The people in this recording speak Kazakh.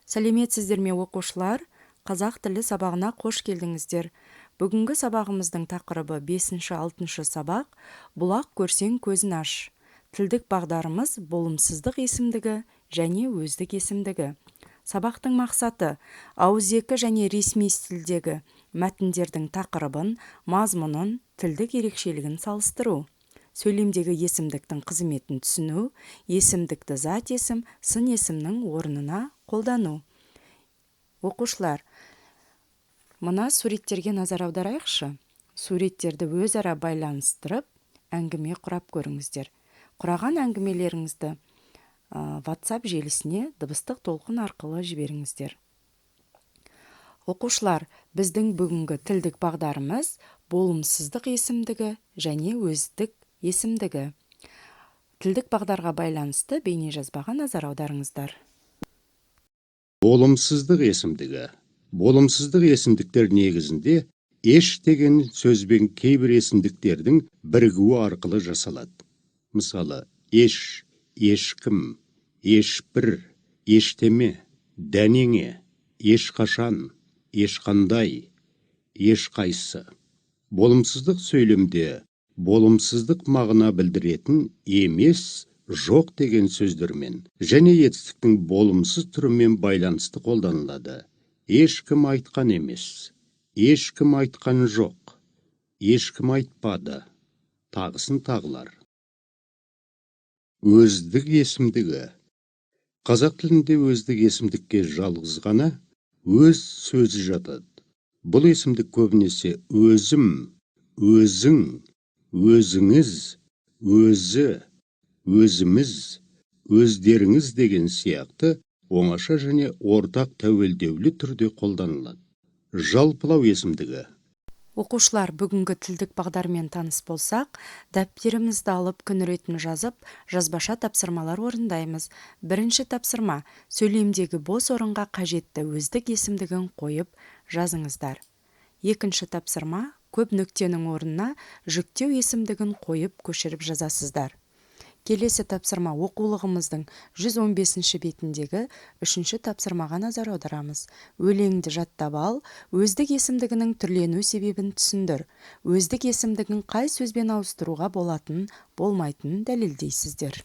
Сәлеметсіздер ме, оқушылар! Қазақ тілі сабағына қош келдіңіздер! Бүгінгі сабағымыздың тақырыбы: бесінші, алтыншы сабақ, «Бұлақ көрсең, көзін аш». Тілдік бағдарымыз: болымсыздық есімдігі және өздік есімдігі. Сабақтың мақсаты: ауызекі және ресми стильдегі мәтіндердің тақырыбын, мазмұнын, тілдік ерекшелігін салыстыру, сөйлемдегі есімдіктің қызметін түсіну, есімдікті зат есім, сын есімнің орнына қолдану. Оқушылар, мына суреттерге назар аударайықшы. Суреттерді өзара байланыстырып, әңгіме құрап көріңіздер. Құраған әңгімелеріңізді WhatsApp желісіне дыбыстық толқын арқылы жіберіңіздер. Оқушылар, біздің бүгінгі тілдік бағдарымыз: болымсыздық есімдігі және өздік есімдігі. Тілдік бағдарға байланысты бейнежазбаға назар аударыңыздар. Болымсыздық есімдігі. Болымсыздық есімдіктер негізінде «еш» деген сөзбен кейбір есімдіктердің бірігуі арқылы жасалады. Мысалы, еш, ешкім, ешбір, ештеме, дәнеңе, ешқашан, ешқандай, ешқайсы. Болымсыздық сөйлемде болымсыздық мағына білдіретін «емес», «жоқ» деген сөздермен және етістіктің болымсыз түрімен байланысты қолданылады. Ешкім айтқан емес, ешкім айтқан жоқ, ешкім айтпады, тағысын тағылар. Өздік есімдігі. Қазақ тілінде өздік есімдікке жалғыз ғана «өз» сөзі жатады. Бұл есімдік көбінесе өзім, өзің, өзіңіз, өзі, өзіміз, өздеріңіз деген сияқты оңаша және ортақ тәуелдеулі түрде қолданылады. Жалпылау есімдігі. Оқушылар, бүгінгі тілдік бағдармен таныс болсақ, дәптерімізді алып, күн ретін жазып, жазбаша тапсырмалар орындаймыз. Бірінші тапсырма: сөйлемдегі бос орынға қажетті өздік есімдігін қойып жазыңыздар. Екінші тапсырма: көп нүктенің орнына жіктеу есімдігін қойып, көшіріп жазасыздар. Келесі тапсырма: оқулығымыздың 115 бетіндегі үшінші тапсырмаға назар аударамыз. Өлеңді жаттап ал, өздік есімдігінің түрлену себебін түсіндір. Өздік есімдігін қай сөзбен ауыстыруға болатынын, болмайтынын дәлелдейсіздер.